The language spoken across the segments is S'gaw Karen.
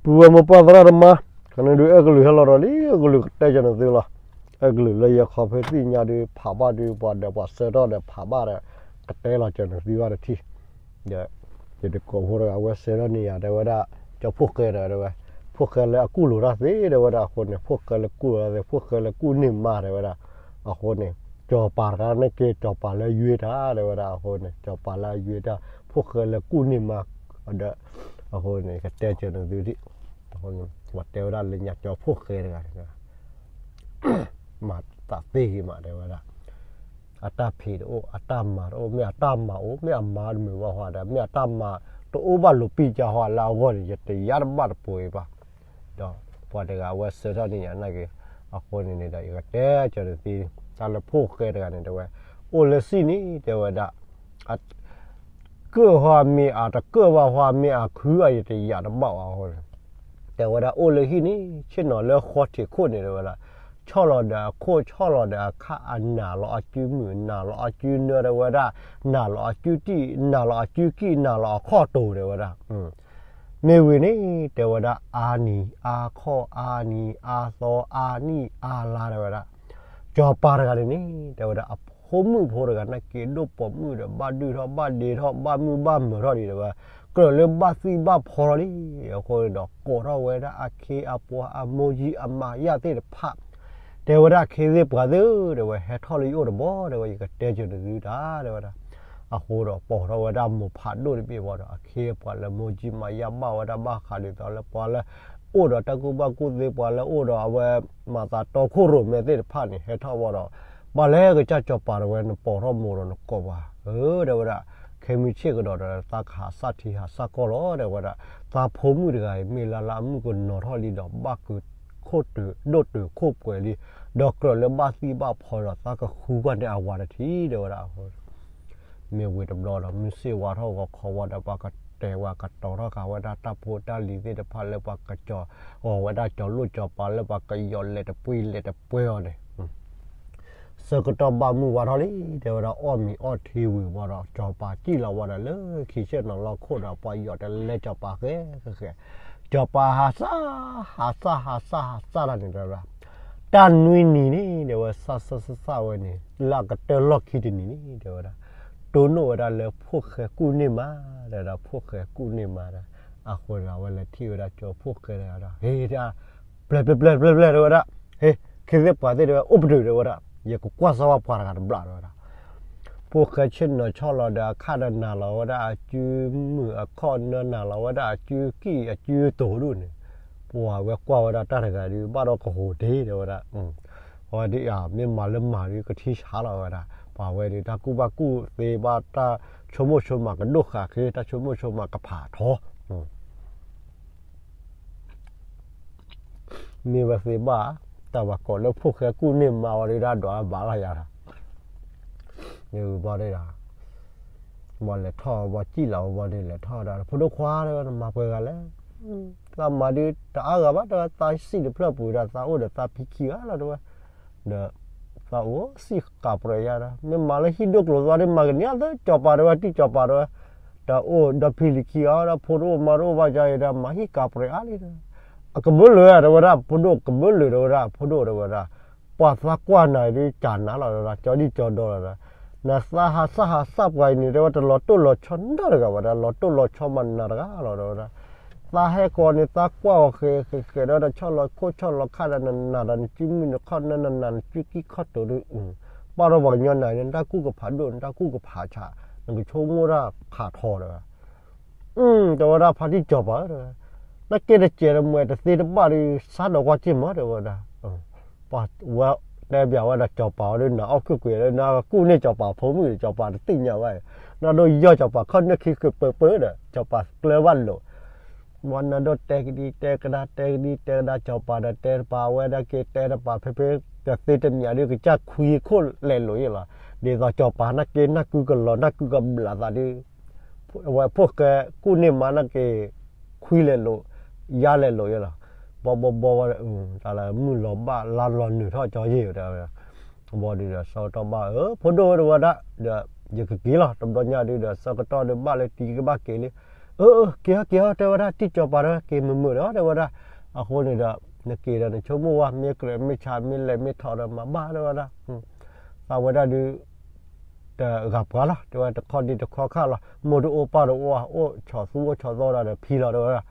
ပုၢ်ဝဲၢ်မိၢ်ပၢ်သရၣ်သမါ, ခီန့ၣ်ဒုး အဲၣ်ကလုာ်ဟဲလီၤဒီးလံ အဲၣ်ကလုာ်ကတဲကၢၤနသုလီၤ. အဲၣ်ကလုာ်လၢယဲခီဖဲသ့ၣ်ညါဒုး ဖးဘၣ်ဒုး ပှၤဒီးပှၤဆၢထီၣ်ဒီးဖးဘၣ်ဒီး ကတဲလီၤကၢၤနသုဘၣ်တထံၣ်, ဒီး ယတကိးဖိတဂၤ အဝဲဆၢထီၣ်န့ၢ်ယၤ တဲဝဲဒၣ်, ကၠီဖိၣ်ဃဲဒီး တဲဝဲ, ဖိၣ်ဃဲလၢအကူၣ်လိာ်တၢ်သ့ တဲဝဲဒၣ်အဃိန့ၣ် ဖိၣ်ဃဲလၢကူၣ်လိာ်တၢ်သ့ ဖိၣ်ဃဲလၢကူၣ်န့ၢ်မါ တဲဝဲဒၣ်, အဃိန့ၣ် စီၤပၤတဂၤန့ၣ်က့ စီၤပၤလၢယွ့တၢ် တဲဝဲဒၣ်အဃိန့ၣ် စီၤပၤလၢယွ့တၢ် ဖိၣ်ဃဲလၢကူၣ်န့ၢ်မါ, ဒီး အဃိန့ၣ် ကတဲကၢၤနသုဒံး, အဃိန့ၣ် ပှၤတဲဝဲဒၣ်လၢညါကၠီဖိၣ်ဃဲတဂၤန့ၣ် မၤသးသ့ဂ့ၤမး တဲဝဲဒၣ်, အတၢ်ဖံးတအိၣ် အတၢ်မၤတအိၣ် မ့ၢ်အတၢ်မၤအိၣ် မ့ၢ်အမၤတမုာ်ဘၣ်ဟီဒီး မ့ၢ်အတၢ်မၤတအိၣ်ဘၣ်လိာ်ပံာ်ကါဟီလၢအဂီၢ်န့ၣ် ယတယာ်တဘၣ်တပှဲၤဘၣ်, ဒီးပှၤတဂၤအဝဲဆၢထၢၣ်န့ၢ်ယၤနာ်က့ၤ, အဃိန့ၣ်န့ၣ်ဒီး ယကတဲကၢၤနသု, တၢ်လၢဖိၣ်ဃဲတဂၤန့ၣ် တဲဝဲ, အိၣ်လၢစံၣ်န့ၣ် တဲဝဲဒၣ် ကၢၣ်ဟီမ့ၢ်အတကၢၣ်ဘၣ်ဟီ မ့ၢ်အခုအံၤ ယတယာ်တဘၣ်ဘၣ်အဃိန့ၣ်, တဲဝဲဒၣ်အိၣ်လၢဟံၣ်န့ၣ် ဆ့ၣ်နီၤလၢဃီထံးခိၣ်န့ၣ် တဲဝဲဒၣ်, ဆီၣ်လီၤဒီးအခိၣ် ဆီၣ်လီၤဒီးအခါ အနၢ်လီၤအစုမုၢ် နၢ်လီၤအစုနၢ တဲဝဲဒၣ်, နၢ်လီၤအစုတံၢ် နၢ်လီၤအစုကံၢ် နၢ်လီၤအခီၣ်တိၤ တဲဝဲဒၣ် မ့ၢ်ဝံၤန့ၣ် တဲဝဲဒၣ် အါနံၤအါခီ အါနံၤအါသီ အါနံၣ်အါလါ တဲဝဲဒၣ်, စီၤပၤတဂၤန့ၣ်န့ၣ် တဲဝဲဒၣ် အဖိမုၣ်ဖိတဂၤန့ၣ်က့ၤဒိၣ်ပိာ်မုၣ်ဒီး ဘၣ်ဒုၣ်ထီၣ်ဘၣ်ဒ့ထီၣ် ဘၣ်မုၢ်ဘၣ်မၢၤထီၣ်ဒံး တဲဝဲ, ကြၢးလၢဘၣ်သံၣ်ဘၣ်ဖီထီၣ်လံ, အဃိန့ၣ်ဒီး ကိးထီၣ်ဝဲဒၣ်အခ့အပှၤအမိၢ်ယံအမါယၢ်သ့ၣ်တဖၣ်, တဲဝဲဒၣ် ခ့သ့ၣ်ပှၤသ့ၣ်ဧၢ တဲဝဲ ဟဲထီၣ်လၢယအိၣ်တဘျီ တဲဝဲ ယကတဲကၢၤနသုတၢ် တဲဝဲဒၣ်, အဃိဒီး ပိာ်ထီၣ်ဝဲဒၣ်မိၢ်ဖးဒိၣ်တဘ့ၣ်ဘၣ်ဒီး အခ့အပှၤလၢမိၢ်ယံမါယၢ်ဘၣ်ဝဲဒၣ် ဘၣ်ဃးဒ်သိးလၢပှၤလၢ အိၣ်ဒီးတၢ်ကူၣ်ဘၣ်ကူၣ်သ့ ပှၤလၢအိၣ်ဒီးအဝဲ မၤသးတီခိၣ်ရိၣ်မဲသ့ၣ်တဖၣ်န့ၣ် ဟဲထီၣ်ဝဲဒီး ဘၣ်လဲၣ်ကစၢ်စီၤပၤ တဲဝဲ နပိာ်ထီၣ်မိၢ်ဒီးနကိးပှၤ, အၢ တဲဝဲဒၣ်, ခဲမုၢ်ဆ့ၣ်ကဒီးဒီး သးကဟးစၢ်ထံဟးစၢ်ကီၢ်လီၤ တဲဝဲဒၣ်, သးဖိမုၣ်တဂၤအံၤ မ့ၢ်လၢ်လၢ်အမုၣ်ကနီၤထီၣ်လံဒီး ဘၣ်ကုာ်ခိၣ်တုၤဒိၣ်တုာ်ခိၣ်ပှဲၤလံ, ဒီးကြၢးလၢဘၣ်သံၣ်ဘၣ်ဖီဒီး သးကဃုကွၢ်န့ၢ်အဝၤတထံၣ် တဲဝဲဒၣ် မ့ၢ်ဝံၤတဘျီဒီး မုၢ်ဆ့ၣ်ဝါထီၣ်ဂီၤခီဝဲဒီး ပှၤကတဲဝဲကတီၤထီၣ်ဃာ်ဝဲဒၣ်တၢ်ဖိတၢ်လံၤသ့ၣ်တဖၣ်လၢပှၤကစီၤ, အီၤဝဲဒၣ်စီၤလိၣ်စီၤပၤလၢပှၤကယီၤလဲၤတပှ့ၤလဲၤတပှဲၤအီၤန့ၣ် ဆၢကတီၢ်ဘၣ်မုၢ်ဝါထီၣ်လံ တဲဝဲဒၣ် အီၣ်မ့ၤအီထံဝံၤဝံၤဒီး စီၤပၤစံၣ်လီၤဝဲဒီးလၢခံဆ့ၣ်နီၤလီၢ်ခိၣ်ဒီး ပှၤယီၤတလဲစီၤပၤဃဲဃဲဃဲ, စီၤပၤဟးစၢ် ဟးစၢ် ဟးစၢ် ဟးစၢ်တၢ်န့ၣ် တဲဝဲဒၣ်, တၢ်နွံနံၤန့ၣ် တဲဝဲ စၢ်စၢ်စၢ်စၢ်ဝဲန့ၣ် လၢအကတၢၢ်လီၢ်ခံတနံၤန့ၣ် တဲဝဲဒၣ်, တိၢ်နီၣ်ဝဲဒၣ်လၢဖိၣ်ဃဲကူၣ်န့ၢ်မါ, တဲဝဲဒၣ် ဖိၣ်ဃဲကူၣ်န့ၢ်မါဒီး အဃိန့ၣ် အဝဲလဲၤထံၣ်ဝဲဒၣ်ကၠီဖိၣ်ဃဲတဂၤဒီး ဟ့ တၢ် ပျဲၢ်ပျဲၢ်ပျဲၢ်ပျဲၢ်ပျဲၢ် တဲဝဲဒၣ်, ဟ့ ခ့သ့ၣ်ပှၤသ့ၣ် တဲဝဲ အိၣ်ပတုာ် တဲဝဲဒၣ်, ယကကွၢ်စၢ်ဝဲပှၤတဂၤတဘျီ တဲဝဲဒၣ်, ဖိၣ်ဃဲဆ့ၣ်နီၤဆီၣ်လီၤဒီးအခါဒီး နၢ်လီၤဝဲဒၣ်အစုမုၢ်အခီၣ်နၢ နၢ်လီၤဝဲဒၣ်အစုကံၢ်အစုတိၤဒူၣ်န့ၣ်, ပှၤဝဲကွၢ်ဝဲဒၣ်တၢ်တဂၤဒုး ဘၣ်ဒီးကဟူးတ့ၢ် တဲဝဲဒၣ် အဝဲဒုး မ့ၢ်မၤလၢမၤဒုး ကထံဆါလီၤဝဲဒၣ်, ပှၤဝဲဒုး တၢ်ကူၣ်ဘၣ်ကူၣ်သ့ဘၣ် တၢ်ဆိကမိၣ်ဆိကမးကဒိၣ်ဃာ်ဃ့ တၢ်ဆိကမိၣ်ဆိကမးကဖးထီ, မ့ၢ်ဝဲသ့ဘၣ်, တၢ်ဘၣ်ကိးလၢဖိၣ်ဃဲကူၣ်န့ၢ်မါဝဲဒုး တၢ်ဒွးဘၣ်လီၤယၤဒီး မ့ၢ်ဝံၤဘီဒုးဒီး ဘီလဲၤထီၣ်ဘီစံၣ်လီၤဝဲဘီဒုး လဲၤထီၣ်ဒီး ဖိဒိၣ်ခွါ တဲဝဲ နမၤပှဲၤဂၤလဲၣ်, သးမၤဒုးတအါဂၤဘၣ် တဲဝဲ သးစံၣ်တဖျၢၣ်ပူၤဒီး သးအိၣ်ဒီးသးဖံခံဂၤလီၤ တဲဝဲ, ဒီး သးအိၣ်စံၣ်ဃးပြဲးယါဒီး မ့ၢ်မၤလၢဟံၣ်ဒိၣ်ကျိၤသွါဒုး မၤကန့ၢ်လၢ စီၤပၤ တဲဝဲ တံၢ်စီၤပၤ တဲဝဲ, တၢ်အိၣ်ဒီးဖံလံၤခံဂၤဒီး ဖိတအိၣ်မါတအိၣ်ဘၣ် ယါအံၤဒီး မၤဟံၣ်ကးပြဲးအါလံဒီး အကဘၢလၢာ် တဲဝဲဒၣ် ဖိဒိၣ်ကဘၢလၢာ် တဲဝဲဒၣ် ဖိဒိၣ် တဲဝဲဒၣ်, ပှၤသးကွၢ်နၤဒုး ကၢ်နၤလီၤ တဲဝဲဒၣ် ကၠီဒံၣ်ကၠီဒီလီၤဒီး နသးဟးစၢ်ဟးစၢ်ပှၤအံၤန့ၣ် တဲဝဲ တလီၤတိၢ်လီၤဆီနီတဂၤဘၣ်ဒီး လီၤတိၢ်လီၤဆီမးနၤတဂၤလီၤ တဲဝဲဒၣ်, သးဟဲကီးန့ၣ် သးကွၢ်အီၤဃဲးဃဲးဃဲးဒီး ဆီၣ်လီၤခိၣ်ဆီၣ်လီၤခါဒီး နနၢ်ဒီးနစုမုၢ်နခီၣ်နၢ နနၢ်နစုကံၢ်ခီၣ်တိၤဒုး ပၢ်ဒီးပှၤကညီနၤန့ၣ် နတၢ်ကူၣ်ကဖးဒိၣ် နတၢ်ကူၣ်ကဖးဆး နကဆိကမိၣ်တၢ်ဖးထီ တဲဝဲ, တဲဝဲဒၣ် ဖါတံၢ်စီၤပၤ တဲဝဲ, နကဲတစဲးတမှဲးတသ့တဘၣ်ဒီး စးဒီးကွၢ်က့ၢ်မး တဲဝဲဒၣ်, ပှၤဝဲတဲဘၣ်ဝဲဒၣ်စီၤပၤဝဲဒီး နၤအီၣ်ကွ့ၢ်ကွ့ၢ်လၢ နကူၣ်န့ၢ်စီၤပၤဖိမုၣ်ဒီး စီၤပၤတသ့ၣ်ညါဘၣ်, နဒိးယီၢ်စီၤပၤခီၣ်နၢခံဃုာ်ပၢပၢဒီး စီၤပၤကျၢၤဘၣ်လိာ် ဝဲနၤဒိးတဲကဒံတဲကဒါ တဲကဒံတဲကဒါ စီၤပၤဒီးတဲတပၤ အဝဲဒၣ်က့ၤတဲတပၤ ဖဲဖဲ တသ့တမံၤဒုး ကစၢ်ခွံခိၣ်လဲၤလိာ်ယဲလီၤ, ဒ်သိးစီၤပၤနၢ်က့ နၢ်ကုကလီၤ နၢ်ကုကဘျးသးဒုး, အဝဲဖိၣ်ဃဲကူၣ်န့ၢ်မါနၢ်က့ ခွံလဲၤလိာ်, ယါလဲၤလိာ်ယဲလီၤ, ဘီဘီဘီဝဲ တၢ်လၢမုၢ်လီၤဘၣ်လါလီၤနုာ်ထီၣ်ကၠီယဲၢ်တဲဝဲ, ဘီဒုးဒီး ဆၢကတီၢ်ဘၣ်ဧၢ ဖိဒိၣ်ဝဲဒီးဝဲဒၣ်ဒီး ယကက့ၤလီၤ တဘျီညါဒုးဒီး ဆၢကတီၢ်ဒုးဘၣ်လၢတံၤကဘၣ်က့ၤလံ အၢ အၢ က့ၤဟီ က့ၤဟီ တဲဝဲဒၣ် တံၢ်စီၤပၤဒီး က့ၤမုာ်မုာ်ဒီး တဲဝဲဒၣ်. အဃိန့ၣ်ဒီး နက့ၤဒီးနဆိကမိၣ်ဝဲ မ့ၢ်ကြၢးမ့ၢ်ဆါ မ့ၢ်လဲၤမ့ၢ်ထီၣ်ဒီး မၤဘၣ် တဲဝဲဒၣ်. သးဝဲဒၣ်ဒုး တဂၤပှၤလီၤ တဲဝဲ တခီဒံတခီခါလီၤ မိၢ်တအိၣ်ပၢ်တအိၣ် အိၣ်ဆီၣ်သူအိၣ်ဆီၣ်သီဒီးဖံလီၤ တဲဝဲဒၣ်.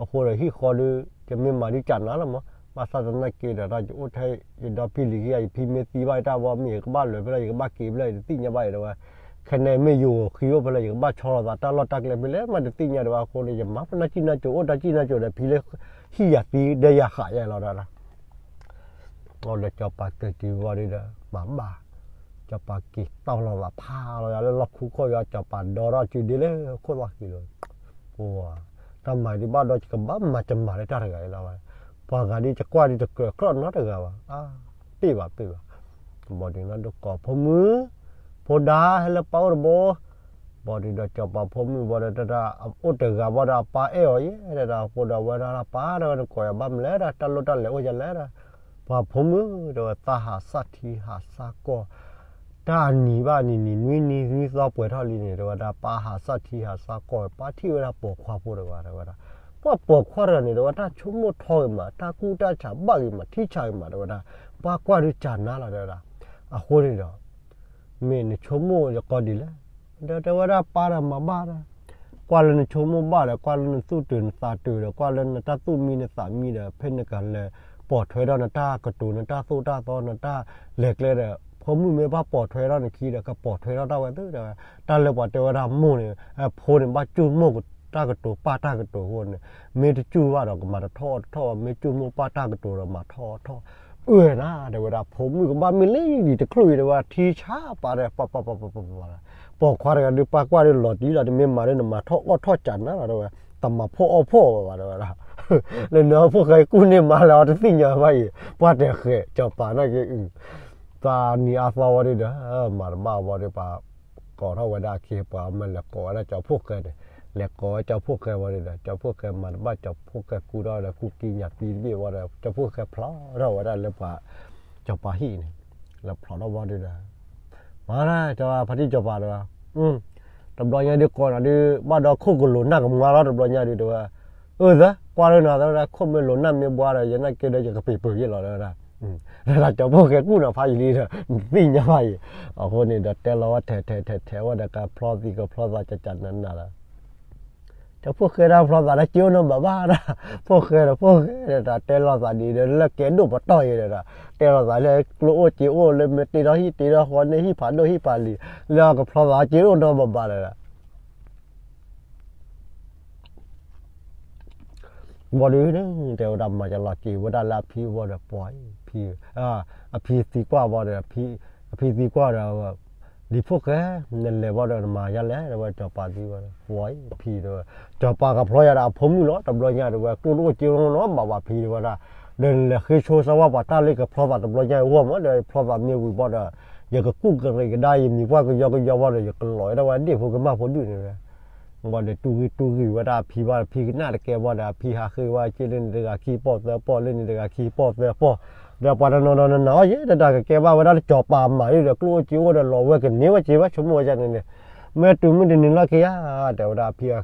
အဃိဒီးဟံၣ်ဃီဒုး တမ့ၢ်မၤဒ်ကၢ်နၤလီၤမး ဘၣ်ဆၣ်သနာ်က့ဒီး တၢ်ယအိၣ်ထဲယဒီဖံလံၤခံဂၤ ယဖံမ့ၢ်သံဘၣ်ယတၢ်ဘီမ့ၢ် ယကဘၣ်လဲၤဖဲလဲၣ် ယကဘၣ်က့ၤဖဲလဲၣ် ယတသ့ၣ်ညါဘၣ် တဲဝဲ. ခဲန့ၣ်မ့ၢ်ယိၤဃံအိၣ်ဖဲလဲၣ် ယကဘၣ်ဆီလီၤသးတၢ်လီၢ်တၢ်ကျဲဖဲလဲၣ် မ့ၢ်တသ့ၣ်ညါ တဲဝဲ. အဃိန့ၣ် ယမၤပနၢ်စံၣ်နၢ်စိၤ အိၣ်တၢ်စံၣ်နၢ်စိၤဒီး ဖံလၢဟံၣ်ယၤသံဒဲယၤဃာ်ယဲလီၤ တဲဝဲဒၣ်. အဃိဒီးစီၤပၤက့ၤတုၤဝံၤဒီး မၤဘၣ်, စီၤပၤက့ၤတီၢ်လီၤသးဖးလီၤယၤလၢလီၢ်ခူခိၣ်ယၤ စီၤပၤဒီထီၣ်စုဒ့လၢခိၣ်သီခံလီၤ. ပှၤ တၢ်မၤဒံးဘၣ်ဒီး ယကဘၣ်မၤ ယမၤလၢတၢ်တဂၤအံၤလီၤ. ပှၤဂၤဒ်ယကွၢ်ဒ်ယကြၢးကြၢးနီတဂၤဘၣ်, ပ့ၢ်ဘၣ်ပ့ၢ်ဘၣ်. ဘၣ်ဒီးနဒိၣ်ကိးဖိမုၣ်, ဖိဒါဟဲလၢပၢ်အိၣ်တဘိ. ဘၣ်ဒီးစီၤပၤဖိမုၣ်ဘၣ်ဒီး တၢ်အိၣ်တဂၤဘၣ်ဒီး အပၢ်အဲၣ်အီၤယဲ တဲဒၣ်. အဃိဒီးဝဲဒၣ် ပၢ် တဲဝဲ နကိးယၤဘၣ်မနုၤလဲၣ် တၢ်လိၣ်တၢ်လဲၤအိၣ်ယၤလဲၣ် တဲဝဲ. ပှၤဖိမုၣ် တဲဝဲ သးဟးဆၣ်ထံဟးဆၣ်ကီၢ်, တၢ်အနံၤဘၣ်နံၤနံၤ နွံနံၤနွံသီပှဲၤထီၣ်လံန့ၣ် တဲဝဲဒၣ် ပၢ်ဟးဆၣ်ထံဟးဆၣ်ကီၢ် ပၢ်ထံၣ်ဝဲဒၣ်ပိာ်ခွါဖိတဂၤ တဲဝဲဒၣ်. ပှၤပိာ်ခွါတဂၤန့ၣ် တဲဝဲ တၢ်ဆိကမိၣ်ထီဂ့ၤမး တၢ်ကူၣ်တၢ်ဆးဘၣ်ဂ့ၤမး ထံဆးဂ့ၤမး တဲဝဲဒၣ်. ပှၤကွၢ်ဒုးကၢ်နါလီၤ တဲဝဲဒၣ်. အဃိန့ၣ်ဒီး မ့ၢ်နဆိကမိၣ်ယကီဒ်လဲၣ်, ဒီးတဲဝဲဒၣ် ပၢ်ဒီးမၤဘၣ်ဒီး ကွၢ်လၢနဆိကမိၣ်ဘၣ်ဒီး ကွၢ်လၢနသူၣ်တုၤနသးတုၤဒီး ကွၢ်လၢနတၢ်သူၣ်မံနသးမံဒီး ဖဲနကလဲၤပိာ်ထွဲဒီးနတၢ်ကတိၤ နတၢ်သိၣ်တၢ်သီ နတၢ်လဲၤကျဲဒီး ဖိမုၣ်မ့ၢ်ဘၣ်ပိာ်ထွဲထီၣ်နခံဒီး ကပိာ်ထွဲထီၣ်တၢ်ဝဲသ့ တဲဝဲ. တၢ်လၢပှၤတဲဝဲဒၣ်မိၢ်န့ၣ် ဖိန့ၣ် ဘၣ်ဆိကမိၣ်တၢ်ကတိၤ ပၢ်တၢ်ကတိၤအဃိန့ၣ် မ့ၢ်တဆိကမိၣ်ဘၣ်ဒီး ကမၤတထီၣ်အီၣ်တထီၣ်ဘၣ်, မ့ၢ်ဆိကမိၣ်ပၢ်တၢ်ကတိၤဒီး မၤထီၣ်အီၣ်ထီၣ် အၢၣ်နၤ တဲဝဲဒၣ်. ဖိမုၣ်ကဘၣ်မ့ၢ်လံလံၤတချုးအံၤ တဲဝဲဒၣ် ထံဆါပာ်ဒီး ပှၤ ပှၤ ပှၤ ပှၤ ပိာ်ခွါတဂၤဒုး ပၢ်ကွၢ်ဒုးလီၤတံၢ်လီၤ တမ့ၢ်မၤဒ်နမၤထီၣ်အီၣ်ထီၣ် ကၢ်နါလီၤ တဲဝဲ, တမၤဖှီၣ်အီၣ်ဖှီၣ်ဘၣ် တဲဝဲဒၣ်. လၢနဖိၣ်ဃဲကူၣ်န့ၢ်မါလၢအီၤတသ့ၣ်ညါဘၣ်အံၤ ပှၤတဲဃဲၤ စီၤပၤနာ်က့ တၢ်နံၤအါသီဝဲဒၣ်ဒီး မၤတဘၣ်ဝဲဒီး ပှၤကိးထီၣ်ဝဲဒၣ်အခ့အပှၤ မ့ၢ်လဲၤကိးဝဲဒၣ်ကၠီၤဖိၣ်ဃဲန့ၣ်, လဲၤကိးဝဲကၠီၤဖိၣ်ဃဲဝဲဒၣ်ဒီး ကၠီၤဖိၣ်ဃဲမၤတဘၣ် ကၠီၤဖိၣ်ဃဲကူထီၣ်ဒီး ကူကံညၣ်သံတဘ့ၣ်ဝဲဒီး ကၠီၤဖိၣ်ဃဲဖျိးထီၣ်ဝဲဒၣ်လၢပှၤ စီၤပၤဟံၣ်န့ၣ်, လဲၤဖျိးထီၣ်ဝဲဒၣ်ဒီး မၤဒၣ် စီၤပၤ ဖါတံၢ်စီၤပၤဒီး တဘျီညါဒုးကိးနၤဒုး ဘၣ်ဒီးခိၣ်ကလိၤနၢ်ကမွါလီၤ တဘျီညါဒုး တဲဝဲ, အၢ သၢ ကွၢ်လၢနၤ တဲဝဲဒၣ် ခိၣ်မ့ၢ်လိၤနၢ်မ့ၢ်ဘှါဒီး ယနာ်က့ဒီး ယကပ့ၤပၢၤယ့ၣ်လီၤ တဲဝဲဒၣ်. တၢ်ကၠီၤဖိၣ်ဃဲကူၣ်နၤဖးယံာ်လံဒီး နတသ့ၣ်ညါဘၣ်အံၤ, အဃိန့ၣ်ဒီး တဲလီၤဝဲထဲထဲထဲထဲဝဲဒီး ကဖျီသံကဖျီသး ကကနနဒီး ကၠီၤဖိၣ်ဃဲဒၣ် ဖျီသးတၢ်စ့အိၣ်နီတဘျီဘၣ်ဒၣ်, ဖိၣ်ဃဲဒီး ဖိၣ်ဃဲဒီး တၢ်တဲလီၤသးဒ်ဒီး လၢကဲဒိၣ်ပတီၢ်ယဲဒီး တဲလီၤသးလၢကျိၣ်အိၣ်စ့အိၣ် လၢမ့ၢ်တ့ထီၣ်ဟံၣ်တ့ထီၣ်ဃီန့ၣ် ဟံၣ်ဖးဒိၣ်ဟံၣ်ဖးလံၤ လၢအကဖျီသးစ့အိၣ်နီတဘျီဘၣ်ဒီး ဘၣ်ဒီး တဲဝဲဒၣ် မၤကလီၤက့ၤဝဲဒၣ်လၢအဖံအဂီၢ်ဒီး ပှၤအံၤ ဖံ, အဖံသံကွၢ်ဘၣ်ဒီး အဖံသံကွၢ်ဒီး လံၤဖိၣ်ဃဲ နလဲၤဘၣ်ဒီးနမၤယါလဲၣ် တဲဝဲ စီၤပၤသံဝဲ ပှၤအံၤ ဖံတဲဝဲ, စီၤပၤကဖျီယၤဒီးအဖိမုၣ်လီၤ တဘျီညါတဲဝဲ ကျိၣ်တအိၣ်စ့အိၣ်နီတဘျီဘၣ်ဖံတဲဝဲဒၣ်, ဒီးနလဲၤဃ့ဆိစၢ်ဝဲပှၤတၢ်လၢကဖျီသးတဘျီညါအဂီၢ်မး ဒီးဖျီသးမ့ၢ်ဝံၤဘၣ်ဒီး ယကကူၣ်ကရံးကဒါယမံၤပှၢ်ကယီကယီဘၣ်ဒီး ယကလီၤဝဲဒၣ်ဝဲဒ့ၣ်ဖိကမၣ်ဖိဒုၣ်န့ၣ် ဘၣ်ဒီးတူၢ်ဂံၢ်တူၢ်ဂံၢ်ဝဲဒၣ်အဖံဘၣ်ဒီး ဖံကနၣ်တကဲဘၣ်ဒီး အဖံဟးဃ့ဝဲက့လၢန့ၣ်တဂၤခံပီၢ်သၢပီၢ် လၢန့ၣ်တဂၤခံပီၢ်သၢပီၢ်, ဒီးပှၤတနီၤနီၤနီၤနီၤ ယဲတၢ်ကကဲဘၣ်ဝဲဒၣ်လၢစီၤပၤမၤဒ်ဒီး ကျိၣ်အိၣ်စ့အိၣ်ဒီးလီၤဝဲကန့ၢ်ဝဲက့ဘၣ် ဆိကမိၣ်ဝဲဒ်န့ၣ်န့ၣ်, မ့ၢ်တုၤမုၢ်တနံၤလီၢ်ခံဧါ တဲဝဲဒၣ် အဖံဟးဃ့ဃ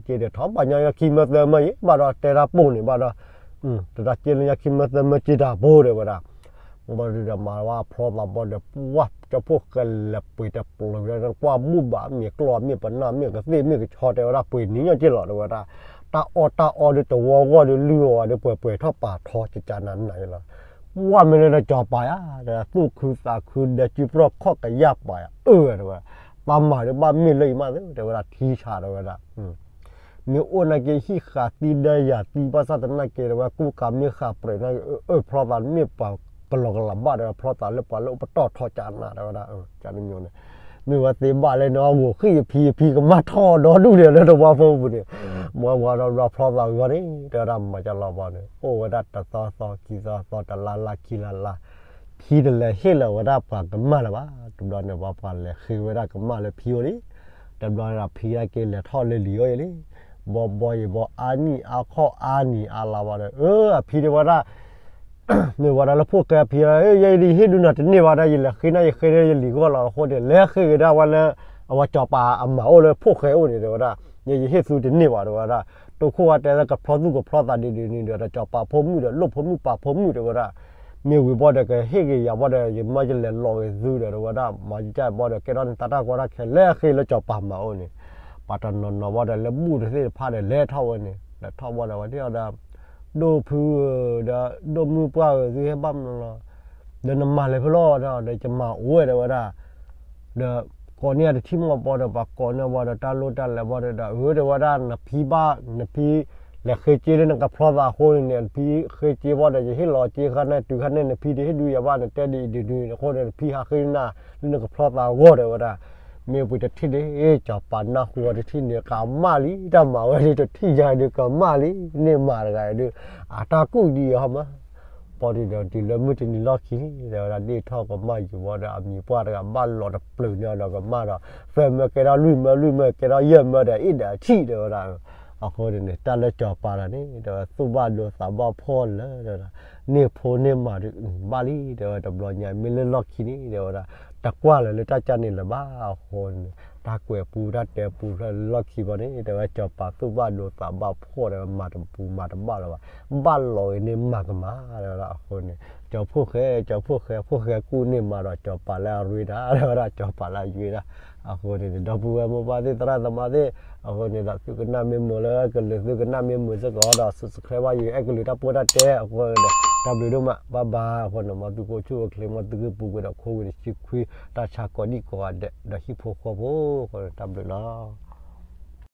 ့က့ဒီး ထီၣ်ဘၣ်ညီယခံမၢသၢမၢယံၤဘၣ်ဒီး တဲတၢ်ပိၢ်န့ၣ်ဘၣ်ဒီး တၢ်က့လၢညါခံမၢသၢမၢက့တၢ်ဘိတဲဝဲဒၣ် ဘၣ်ဒီးမၤဝဲဖျီသးဘၣ်ဒီး ပှၢ်ကၠီၤဖိၣ်ဃဲလဲၤပှ့ၤတပျုာ်ဒီး ကွၢ်ဘူၣ်ဘၣ်မ့ၢ်ကျီၢ်မ့ၢ်ပနၢ်မ့ၢ်ကသ့ၣ်မ့ၢ်ကဆီတဲဝဲဒၣ် ပှ့ၤနံၤညီက့လီၤတဲဝဲဒၣ်, တၢ်အီၣ်တၢ်အီဒီးတဝီဂီၢ်ဒီးလုၢ်အီၤဒီးပှဲၤပှဲၤထီၣ်ပာ်ထီကကနနယလီၤ, ပှၢ်မ့ၢ်လၢစီၤပၤဧါ သူၣ်ခုသးခုဒီးစုပြီခီၣ်ကယၢ်ပာ်ဧါ အၢဝဲတဲဝဲ, ပၢ်မၤဒီးဘၣ်မ့ၢ်လၢအံၤမးသ့တဲဝဲဒၣ် ထံဆးတဲဝဲဒၣ် မ့ၢ်အိၣ်နာ်က့ ဟံၣ်ဃာ်သံဒၢယၤသံဘၣ်ဆၣ်သနာ်က့ တဲဝဲကူကၤမ့ၢ်ဃာ်ပြဲးနာ်က့ အၢ ဖျီသးမ့ၢ်ပှၤကလီၤကလးဘၣ်ဒီး ဖျီသးလၢပှၤလၢအိၣ်ပတီၢ်ထီကနၤတဲဝဲဒၣ်, န့ၣ် မ့ၢ်ဝဲသ့ဘၣ်လၢနဂီၢ်ဃံၢ်ယဖံ ယဖံကမၣ်ထီၣ်ဒီဒူၣ်ဒီးလၢတဝီဖိပူၤန့ၣ်, မ့ၢ်ဝဲဒီးဖျီသးဂီၢ်န့ၣ် တဲဝဲဒၣ်မၤကလီၤဘၣ်န့ၣ် အိၣ်ဝဲဒၣ်တသီသီခံသီသီတလါလါခံလါလါ ဖံတလဲၤဟ့ၣ်လီၤဝဲဒၣ်ပှၤကမၣ်လၢၤဘၣ်, တဘျီန့ၣ်ဘၣ်ပှၤလဲၤဃ့ဝဲဒၣ်ကမၣ်လၢဖံအိၣ်လံ, တဘျီန့ၣ်ဒီးဖံဒၣ်က့လဲၤထီၣ်လၢလံၤအိၣ်အံၤလံ, ဘီဘီယံၤဘီအါနံၣ်အါခီၣ်အါနံၤအါလါဘၣ်ဒီး အၢ အဖံတဲဝဲဒၣ် မ့ၢ်ဝဲဒၣ်လၢဖိၣ်ဃဲအဖံ ယဲဒၣ်ယဟ့ၣ်ဒုးနၤတန့ၢ်ဘၣ်ဒီး ယလဲၤဃ့န့ၢ်ယဃ့န့ၢ်ယလံၤဂီၢ်လီၤအဃိန့ၣ် လဲၤဃ့ကဒါဝဲလၢ အဝဲစီၤပၤအမၤအိၣ်လၢဖိၣ်ဃဲအိၣ်န့ၣ်တဲဝဲဒၣ် ယဟ့ၣ်သုတန့ၢ်ဘၣ် တဲဝဲဒၣ်. တိခိၣ်ဝဲတဲလၢကဖျီသူၣ်ကဖျီသးဒ်ဒ်န့ၣ်ဒီး ကၠီၤပၤဖိမုၣ်ဒီး လိၣ်ဖိမုၣ်ပာ်ဖိမုၣ် တဲဝဲဒၣ်. မ့ၢ်ဝံၤဘီဒီး ကဟ့ၣ်က့ၤယၤဘီဒီး ယမၢယလဲၤလီၤက့ၤသုဒီး တဲဝဲဒၣ်. မၤယကၢ်ဘီဒီး ကဲထီၣ်န့ၢ်တၢ်တၢ်ကီတၢ်ခဲလၢအဃ့လၢကၠီၤပၤမၤအိၣ်န့ၣ်, ပှၤတနီၤနီၤဘီဒီး လၢဘူၣ်တသ့ၣ်တဖၣ်ဒီး လဲၤထီၣ်ဝဲန့ၣ်, လဲၤထီၣ်ဘီဒီး ဝဲဒၣ်ဒီး ဒိၣ်ဖုဧၢ, ဒီးဒိၣ်မုၢ်ပှၢ်ဧၢ, သုဟဲဘၣ်မနုၤလီၤ. ဒီးနမၤလဲၤဖဲလဲၣ်ဒီး ဒီးယမၤအိၣ်ဝဲ တဲဝဲဒၣ်. ဒီးကိးန့ၢ်အတထံၣ်မီၢ်ဘီဒီး ပှၤကိးန့ၢ်ဝဲဒီး တၢ်လိၣ်တၢ်လဲၤဘီဒီး အၢ တဲဝဲဒၣ်, နဖံဘၣ်, နဖံလဲၤဃ့က့လၢနကဖျီသးအဃိန့ၣ်, နဖံဃ့က့ဘီဒီး ယဟ့ၣ်လီၤက့ဃါန့ၣ် တုၤခါန့ၣ် နဖံတဟ့ၣ်ဒုးယၤဘၣ်, နတဲဒ်အံၤဒ်နုၤအဃိန့ၣ် နဖံဟးဃ့နၤလၢနကဖျီသးအဂီၢ် တဲဝဲဒၣ်. မ့ၢ်ပှၤတထံၣ်န့ၣ် ကၠီၤပၤနၢ်ဟူအီၤတထံၣ်န့ၣ် ကမၣ်လံ, တၢ်မၤဝဲဒၣ်တထံၣ်ညါဒုး ကမၣ်လံ, န့ၢ်မၤတဂၤဒုး အတၢ်ကူၣ်ဒ်အံၤဟီမး. ပီၣ်ဒုဒီး တုၤလၢမုၢ်တနံၤလီၢ်ခံန့ၣ် တဲဝဲဒၣ် ဒ့ၣ်ထီၣ်ကမၣ်ယံၤဘီဒီး အမံၤပှၢ်တဂၤဘၣ်လီၤတပျုာ်န့ၢ်အီၤဒီးကမၣ်ဒီး သၢမၢကဲထီၣ်လွံၢ်မၢ လွံၢ်မၢကဲထီၣ်ယဲၢ်မၢဒီး အ့ၣ်ဒီးအထံၣ် တဲဝဲဒၣ်. အဃိန့ၣ်န့ၣ် တၢ်လၢကၠီၤပၤတဂၤန့ၣ် တဲဝဲ သူၣ်ဘၣ်ဒိသးဘၣ်ဖှီၣ်လၢ တဲဝဲဒၣ်, န့ၢ်ဖိန့ၢ်မၤဒုး ဘၣ်လံ တဲဝဲ တဘျီညါ မ့ၢ်လၢလီၢ်ခံန့ၣ် တဲဝဲဒၣ် တကွၢ်လၢၤလၢတၢ်ကၢ်န့ၣ်လၢၤဘၣ်. အဃိန့ၣ် တၢ်ကွဲးပူတၢ်တဲပူဖျၢၣ်လၢလီၢ်ခံဘီန့ၣ် တဲဝဲ ကၠီၤပၤသူၣ်ဘၣ်ဒိသးဘၣ်ဖှီၣ် တဲဝဲ မၤတပူၤမၤတဘၣ်လၢၤဘၣ်, ဘၣ်လီၤဂ့ၤန့ၢ်မၤကမၣ် တဲဝဲဒၣ်. အဃိန့ၣ် ကၠီၤဖိၣ်ဃဲ ကၠီၤဖိၣ်ဃဲ ဖိၣ်ဃဲကူၣ်န့ၢ်မၤဒီး ကၠီၤပၤလၢအရ့ဒၣ် တဲဝဲဒၣ် ကၠီၤပၤလၢအရ့ဒၣ်. အဃိန့ၣ် ဒီပုၢ်ဝဲၢ်မိၢ်ပၢ်သ့ၣ် သရၣ်သမါသ့ၣ် အဃိန့ၣ်ဒီး သုကနၣ်မ့ၢ်မုာ်လၢအဲၣ်ကလုာ် သုကနၣ်မ့ၢ်မုာ်စ့ၢ်ကီးဒီး subscribe ဘၣ်ယအဲၣ်ကလုာ်တၢ်ပိၢ်တၢ်တဲ အဃိန့ၣ်ဒီး တၢ်ဘျုးဒိၣ်မး bye bye. အဃိန့ၣ် မ်သုကအိၣ်ဆူၣ်အိၣ်ချ့ မ်သုကပူၤကွံာ်ဒီးခိဝ့ၤတဆံခွံ တၢ်ဆါကိးဒံကိးဂၤဒဲး ဒီးဟံၣ်ဖိဃီဖိ အဃိန့ၣ် တၢ်ဘျုးလီၤ.